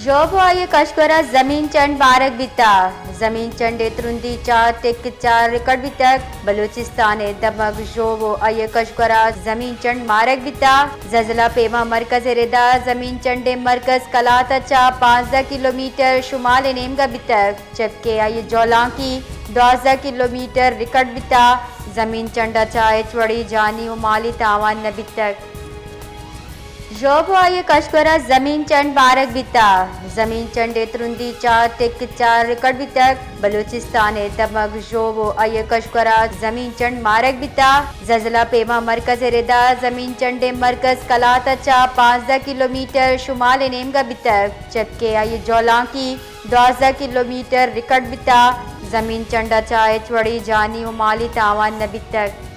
ژوب ءُ آئی ءِ کشور ءَ زمین چنڈ مارگ بیتگ۔ زمین چنڈ ءِ ترندی چار ٹک چار ریکارڈ بیتگ۔ بلوچستان ءِ دمگ ژوب ءُ آئی ءِ کشور ءَ زمین چنڈ مارگ بیتگ۔ زلزلہ پیما مرکز ءِ ردا زمین چنڈ ءِ مرکز کلات ءَ چہ پانزدہ کلومیٹر شمال ءِ نیمگ ءَ بیتگ، جبکہ آئی ءِ جولانکی دوازدہ کلومیٹر ریکارڈ بیتگ۔ زمین چنڈ ءَ چہ ہچ وڑیں جانی ءُ مالی تاوان نہ بیتگ۔ ژوب ءُ آئی ءِ کشور ءَ زمین چنڈ مارگ بیتگ۔ زمین چنڈ ءِ ترندی چار ٹک چار ریکارڈ بیتگ۔ بلوچستان ءِ دمگ ژوب ءُ آئی ءِ کشور ءَ زمین چنڈ مارگ بیتگ۔ زلزلہ پیما مرکز ءِ ردا زمین چنڈ ءِ مرکز کلات ءَ چہ پانزدہ کلومیٹر شمال ءِ نیمگ ءَ بیتگ، جبکہ آئی ءِ جولانکی دوازدہ کلومیٹر ریکارڈ بیتگ۔ زمین چنڈ ءَ چہ ہچ وڑیں جانی ءُ مالی تاوان نہ بیتگ۔